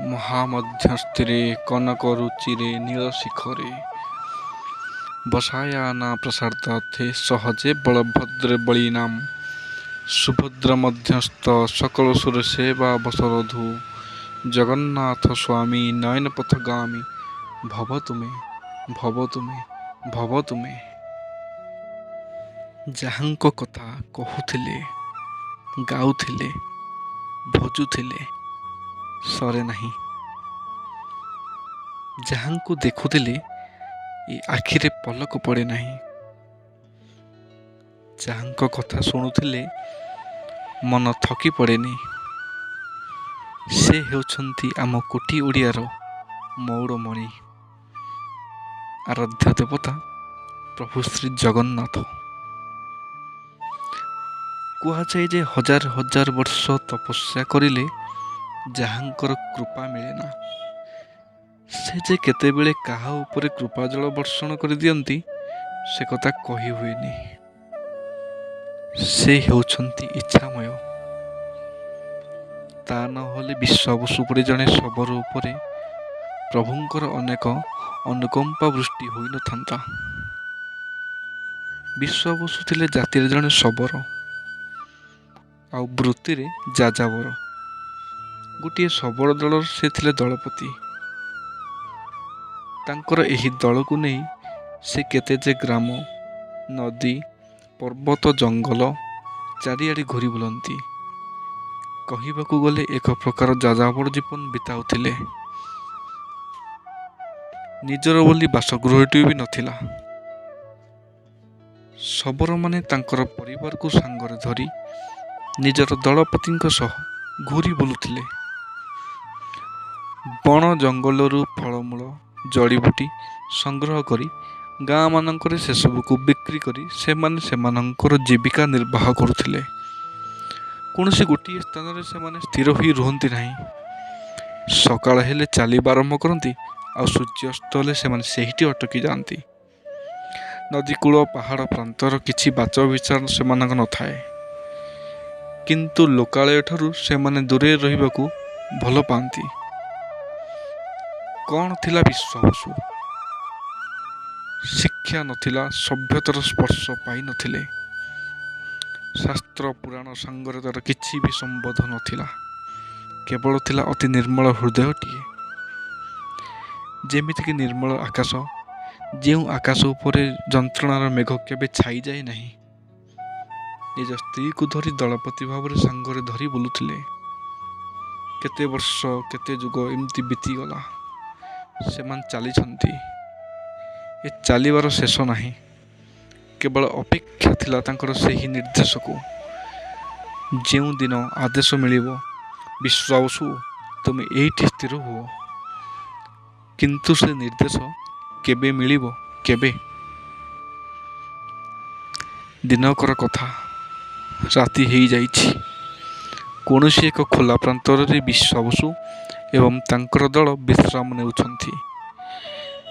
ମହାମଧ୍ୟସ୍ଥିରେ କନକ ରୁଚିରେ ନୀଳ ଶିଖରେ ବସାୟାନା ପ୍ରସାଦାର୍ଥେ ସହଜେ ବଳଭଦ୍ରେ ବଳୀନାମ ସୁଭଦ୍ରା ମଧ୍ୟସ୍ଥ ସକଳ ସୁର ସେବା ବସରଧୁ ଜଗନ୍ନାଥ ସ୍ୱାମୀ ନୟନ ପଥଗାମୀ ଭବ ତୁମେ ଭବ ତୁମେ ଭବ ତୁମେ। ଯାହାଙ୍କ କଥା କହୁଥିଲେ, ଗାଉଥିଲେ, ଭଜୁଥିଲେ ସରେ ନାହିଁ। ଯାହାଙ୍କୁ ଦେଖୁଥିଲେ ଏ ଆଖିରେ ପଲକ ପଡ଼େ ନାହିଁ। ଯାହାଙ୍କ କଥା ଶୁଣୁଥିଲେ ମନ ଥକି ପଡ଼େନି, ସେ ହେଉଛନ୍ତି ଆମ କୋଟି ଓଡ଼ିଆର ମଉଡ଼ମଣି, ଆରାଧ୍ୟ ଦେବତା ପ୍ରଭୁ ଶ୍ରୀ ଜଗନ୍ନାଥ। କୁହାଯାଏ ଯେ ହଜାର ହଜାର ବର୍ଷ ତପସ୍ୟା କରିଲେ ଯାହାଙ୍କର କୃପା ମିଳେ ନା, ସେ ଯେ କେତେବେଳେ କାହା ଉପରେ କୃପା ଜଳ ବର୍ଷଣ କରିଦିଅନ୍ତି ସେ କଥା କହି ହୁଏନି। ସେ ହେଉଛନ୍ତି ଇଚ୍ଛାମୟ। ତା ନହେଲେ ବିଶ୍ୱାବସୁ ପରି ଜଣେ ଶବର ଉପରେ ପ୍ରଭୁଙ୍କର ଅନେକ ଅନୁକମ୍ପା ବୃଷ୍ଟି ହୋଇନଥାନ୍ତା। ବିଶ୍ୱାବସୁ ଥିଲେ ଜାତିରେ ଜଣେ ଶବର ଆଉ ବୃତ୍ତିରେ ଯାଯାବର। ଗୋଟିଏ ଶବର ଦଳର ସେ ଥିଲେ ଦଳପତି। ତାଙ୍କର ଏହି ଦଳକୁ ନେଇ ସେ କେତେ ଯେ ଗ୍ରାମ, ନଦୀ, ପର୍ବତ, ଜଙ୍ଗଲ ଚାରିଆଡ଼େ ଘୂରି ବୁଲନ୍ତି। କହିବାକୁ ଗଲେ ଏକ ପ୍ରକାର ଯାଯାବର ଜୀବନ ବିତାଉଥିଲେ। ନିଜର ବୋଲି ବାସଗୃହଟିଏ ବି ନଥିଲା। ଶବରମାନେ ତାଙ୍କର ପରିବାରକୁ ସାଙ୍ଗରେ ଧରି ନିଜର ଦଳପତିଙ୍କ ସହ ଘୂରି ବୁଲୁଥିଲେ। ବଣ ଜଙ୍ଗଲରୁ ଫଳମୂଳ, ଜଡ଼ିବୁଟି ସଂଗ୍ରହ କରି ଗାଁମାନଙ୍କରେ ସେସବୁକୁ ବିକ୍ରି କରି ସେମାନେ ସେମାନଙ୍କର ଜୀବିକା ନିର୍ବାହ କରୁଥିଲେ। କୌଣସି ଗୋଟିଏ ସ୍ଥାନରେ ସେମାନେ ସ୍ଥିର ହୋଇ ରୁହନ୍ତି ନାହିଁ। ସକାଳ ହେଲେ ଚାଲିବା ଆରମ୍ଭ କରନ୍ତି ଆଉ ସୂର୍ଯ୍ୟାସ୍ତ ହେଲେ ସେମାନେ ସେଇଠି ଅଟକି ଯାଆନ୍ତି। ନଦୀକୂଳ, ପାହାଡ଼, ପ୍ରାନ୍ତର କିଛି ବାଚ ବିଚାର ସେମାନଙ୍କ ନଥାଏ। କିନ୍ତୁ ଲୋକାଳୟଠାରୁ ସେମାନେ ଦୂରେଇ ରହିବାକୁ ଭଲ ପାଆନ୍ତି। କ'ଣ ଥିଲା ବିଶ୍ୱାବସୁ? ଶିକ୍ଷା ନଥିଲା, ସଭ୍ୟତାର ସ୍ପର୍ଶ ପାଇନଥିଲେ। ଶାସ୍ତ୍ର ପୁରାଣ ସାଙ୍ଗରେ ତା'ର କିଛି ବି ସମ୍ବନ୍ଧ ନଥିଲା। କେବଳ ଥିଲା ଅତି ନିର୍ମଳ ହୃଦୟଟିଏ, ଯେମିତିକି ନିର୍ମଳ ଆକାଶ, ଯେଉଁ ଆକାଶ ଉପରେ ଯନ୍ତ୍ରଣାର ମେଘ କେବେ ଛାଇଯାଏ ନାହିଁ। ନିଜ ସ୍ତ୍ରୀକୁ ଧରି ଦଳପତି ଭାବରେ ସାଙ୍ଗରେ ଧରି ବୁଲୁଥିଲେ। କେତେ ବର୍ଷ, କେତେ ଯୁଗ ଏମିତି ବିତିଗଲା। ସେମାନେ ଚାଲିଛନ୍ତି, ଏ ଚାଲିବାର ଶେଷ ନାହିଁ। କେବଳ ଅପେକ୍ଷା ଥିଲା ତାଙ୍କର ସେହି ନିର୍ଦ୍ଦେଶକୁ, ଯେଉଁଦିନ ଆଦେଶ ମିଳିବ, ବିଶ୍ୱାବସୁ, ତୁମେ ଏଇଠି ସ୍ଥିର ହୁଅ। କିନ୍ତୁ ସେ ନିର୍ଦ୍ଦେଶ କେବେ ମିଳିବ, କେବେ? ଦିନକର କଥା, ରାତି ହେଇଯାଇଛି। କୌଣସି ଏକ ଖୋଲା ପ୍ରାନ୍ତରରେ ବିଶ୍ୱାବସୁ ଏବଂ ତାଙ୍କର ଦଳ ବିଶ୍ରାମ ନେଉଛନ୍ତି।